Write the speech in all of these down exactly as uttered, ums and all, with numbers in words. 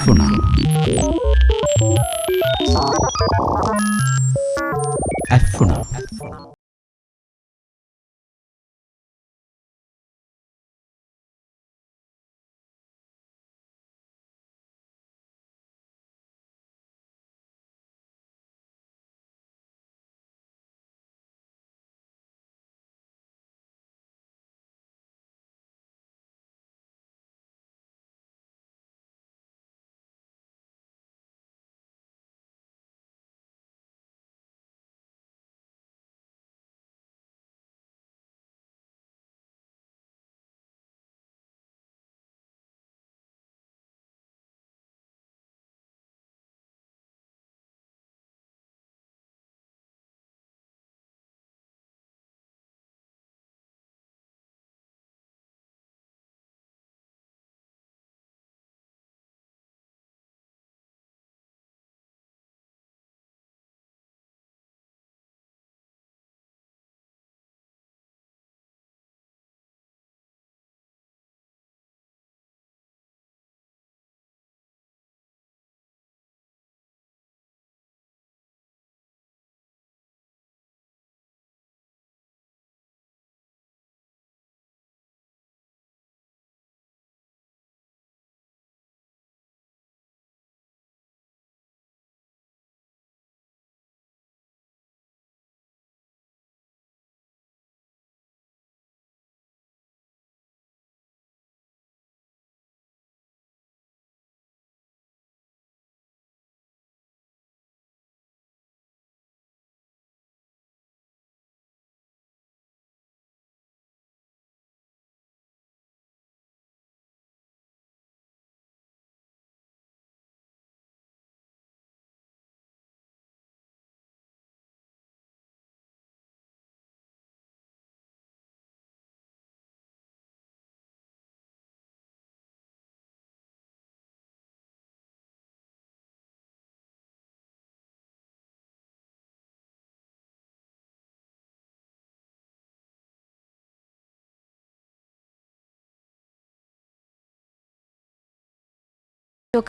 އަތްފުނަ. އަތްފުނަ.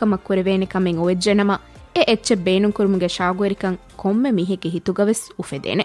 ކަމަށް ކުރެވޭނެ ކަމެއް އޮވެއްޖެނަމަ، އެ އެއްޗެއް ބޭނުންކުރުމުގެ ޝައުގުވެރިކަން ކޮންމެ މީހެއްގެ ހިތުގަވެސް އުފެދޭނެ.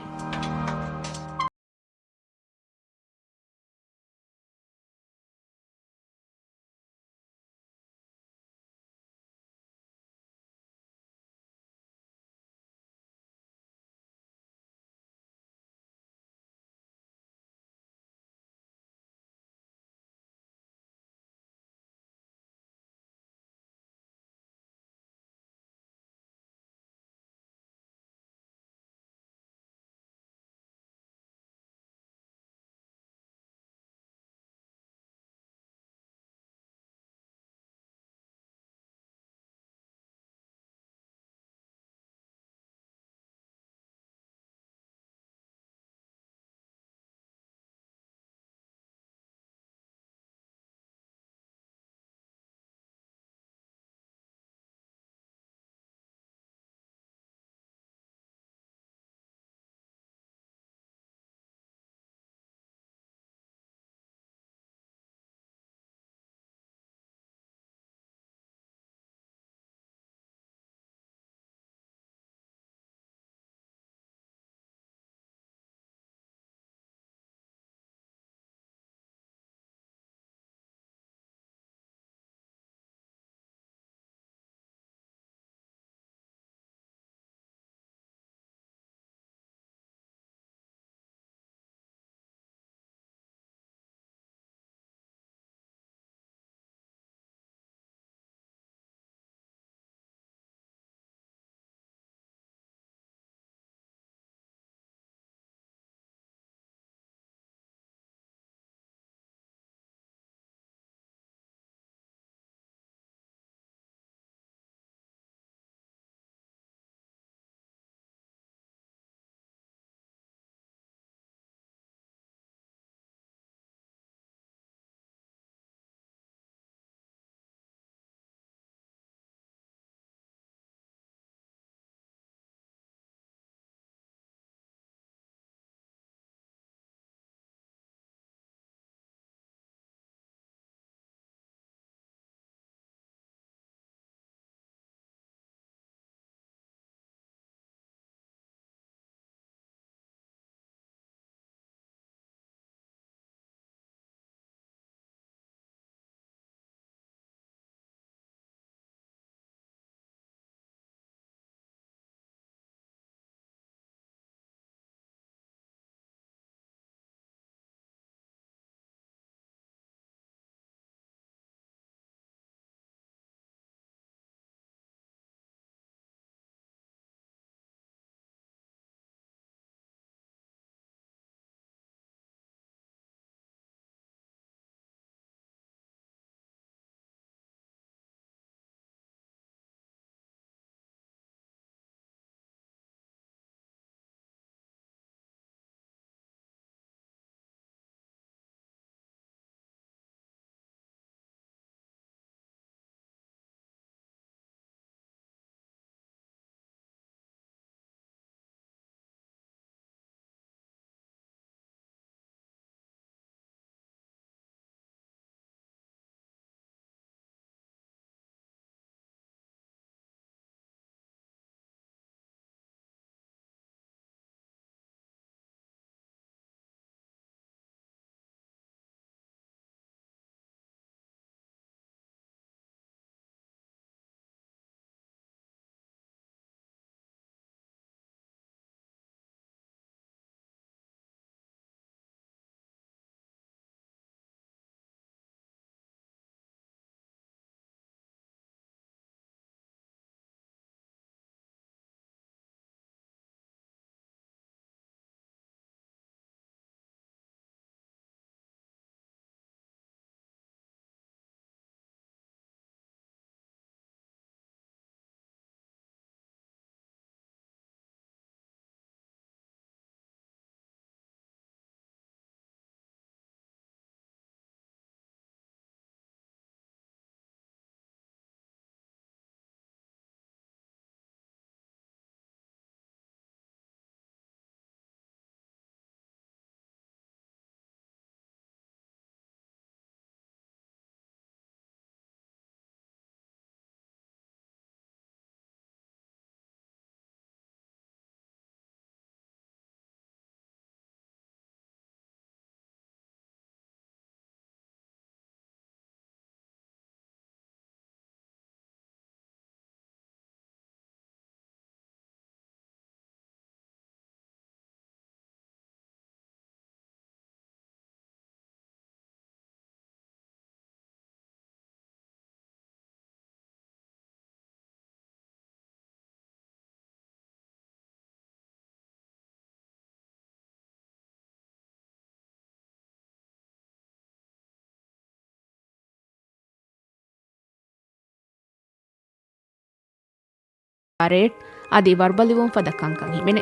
ރޭޓް އަދި ވަރުބަލިވުން ފަދަ ކަންކަން ހިމެނޭ.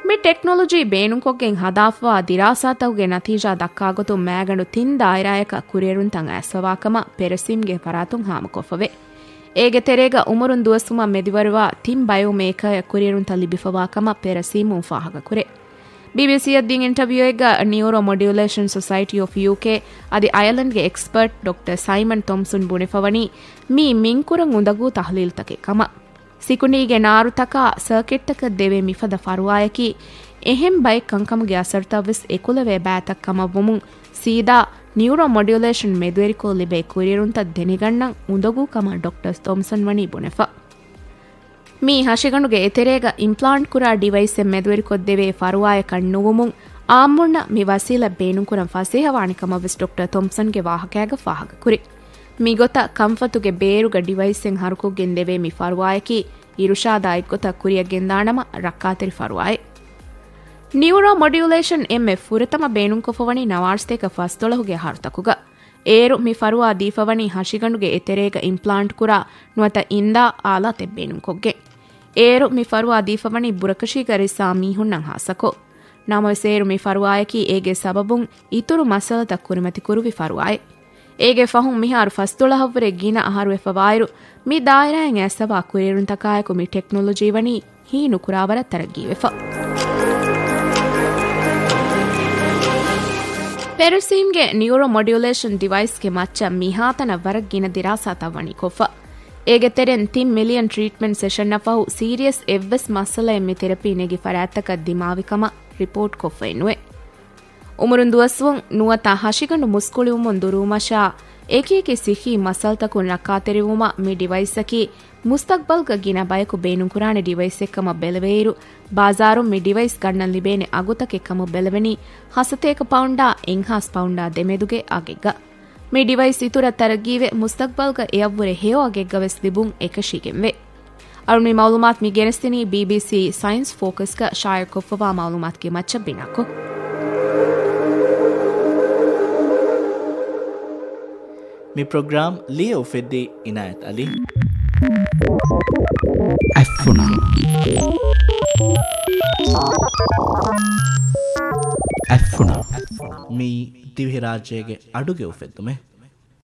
މި ޓެކްނޮލޮޖީ ބޭނުންކޮށްގެން ހަދާފަވާ ދިރާސާތަކުގެ ނަތީޖާ ދައްކާގޮތުން މާގަނޑު ތިން ދާއިރާޔަކަށް ކުރިއެރުންތައް އައިސްފަވާކަމަށް ޕެރެސީމްގެ ފަރާތުން ހާމަކޮށްފަވޭ. އޭގެ ތެރޭގަ އުމުރުން ދުވަސްވުމަށް މެދުވެރިވާ ތިން ބަޔޯމޭކަރ ކުރިއެރުންތައް ލިބިފަވާކަމަށް ޕެރެސީމުން ފާހަގަކުރޭ. ބީބީސީއަށް ދިން އިންޓަވިއުއެއްގަ ނިއުރޯ މޮޑިއުލޭޝަން ސޮސައިޓީ އޮފް ޔޫކޭ އަދި އަޔަލެންޑްގެ އެކްސްޕަރޓް ޑޮކްޓަރ ސައިމަން ތޮމްސަން ބުނެފަވަނީ މީ މިންކުރަން އުނދަގޫ ތަހްލީލުތަކެއް ކަމަށް. ސިކުނޑީގެ ނާރުތަކާ ސަރކިޓްތަކަށް ދެވޭ މިފަދަ ފަރުވާޔަކީ، އެހެން ބައެއް ކަންކަމުގެ އަސަރުތައްވެސް އެކުލެވޭ ބައިތައް ކަމަށްވުމުން، ސީދާ ނިއުރޯ މޮޑިއުލޭޝަން މެދުވެރިކޮށް ލިބޭ ކުރިއެރުންތައް ދެނެގަންނަން އުނދަގޫ ކަމަށް ޑޮކްޓަރ ތޮމްސަން ވަނީ ބުނެފަ. މީ ހަށިގަނޑުގެ އެތެރޭގަ އިމްޕްލާންޓް ކުރާ ޑިވައިސްއެއް މެދުވެރިކޮށްދެވޭ ފަރުވާޔަކަށް ނުވުމުން، އާއްމުންނަށް މި ވަސީލަތް ބޭނުންކުރަން ފަސޭހަވާނެ ކަމަށްވެސް ޑޮކްޓަރ ތޮމްސަންގެ ވާހަކައިގަ ފާހަގަކުރި. މިގޮތަށް ކަންފަތުގެ ބޭރުގަ ޑިވައިސްއެއް ހަރުކޮށްގެން ދެވޭ މި ފަރުވާޔަކީ، އިރުޝާދާ އެއްގޮތަށް ކުރިއަށް ގެންދާނަމަ ރައްކާތެރި ފަރުވާއެއް. ނިއުރޯ މޮޑިއުލޭޝަން އެންމެ ފުރަތަމަ ބޭނުންކޮށްފަވަނީ ނަވާރަސަތޭކަ ފަސްދޮޅަހުގެ އަހަރުތަކުގަ. އޭރު މި ފަރުވާ ދީފަވަނީ ހަށިގަނޑުގެ އެތެރޭގަ އިމްޕްލާންޓް ކުރާ ނުވަތަ އިންދާ އާލާތެއް ބޭނުންކޮށްގެން. އޭރު މި ފަރުވާ ދީފަވަނީ ބުރަކަށީގަ ރިއްސާ މީހުންނަށް ހާއްސަކޮށް. ނަމަވެސް އޭރު މި ފަރުވާޔަކީ އޭގެ ސަބަބުން އިތުރު މައްސަލަތައް ކުރިމަތިކުރުވި ފަރުވާއެއް. އޭގެ ފަހުން މިހާރު ފަސްދޮޅަހަށްވުރެ ގިނަ އަހަރުވެފަވާއިރު، މި ދާއިރާއިން އައިސްފަވާ ކުރިއެރުންތަކާއެކު މި ޓެކްނޮލޮޖީ ވަނީ ހީނުކުރާވަރަށް ތަރައްގީވެފަ. ޕެރެސީމްގެ ނިއުރޯ މޮޑިއުލޭޝަން ޑިވައިސްގެ މައްޗަށް މިހާތަނަށް ވަރަށް ގިނަ ދިރާސާތައް ވަނީ ކޮށްފަ. އޭގެ ތެރެއިން ތިން މިލިއަން ޓްރީޓްމަންޓް ސެޝަންއަށް ފަހު ސީރިއަސް އެއްވެސް މައްސަލައެއް މި ތެރަޕީ ނެގި ފަރާތްތަކަށް ދިމާވި ކަމަށް ރިޕޯޓް ކޮށްފައެއް ނުވޭ. އުމުރުން ދުވަސްވުން ނުވަތަ ހަށިގަނޑު މުސްކުޅިވުމުން ދުރުވުމަށާ، އެކިއެކި ސިއްހީ މައްސަލަތަކުން ރައްކާތެރިވުމަށް މި ޑިވައިސްއަކީ މުސްތަގްބަލްގަ ގިނަ ބަޔަކު ބޭނުންކުރާނެ ޑިވައިސްއެއްކަމަށް ބެލެވޭއިރު، ބާޒާރުން މި ޑިވައިސް ގަންނަން ލިބޭނެ އަގުތަކެއްކަމަށް ބެލެވެނީ ހަސަތޭކަ ޕައުންޑާ އެއްހާސް ޕައުންޑާ ދެމެދުގެ އަގެއްގަ. މި ޑިވައިސް އިތުރަށް ތަރައްގީވެ، މުސްތަގްބަލްގަ އެއަށްވުރެ ހެޔޮ އަގެއްގަވެސް ލިބުން އެކަށީގެންވޭ. އަޅުން މި މައުލޫމާތު މި ގެނެސްދިނީ ބީބީސީ ސައިންސް ފޯކަސްގަ ޝާއިޢުކޮށްފަވާ މައުލޫމާތުގެ މައްޗަށް ބިނާކޮށް. މި ޕްރޮގްރާމް ލިޔެ އުފެއްދީ އިނާޔަތް އަލީ. އަތްފުނަ. އަތްފުނަ. މީ ދިވެހިރާއްޖޭގެ އަޑުގެ އުފެއްދުމެއް.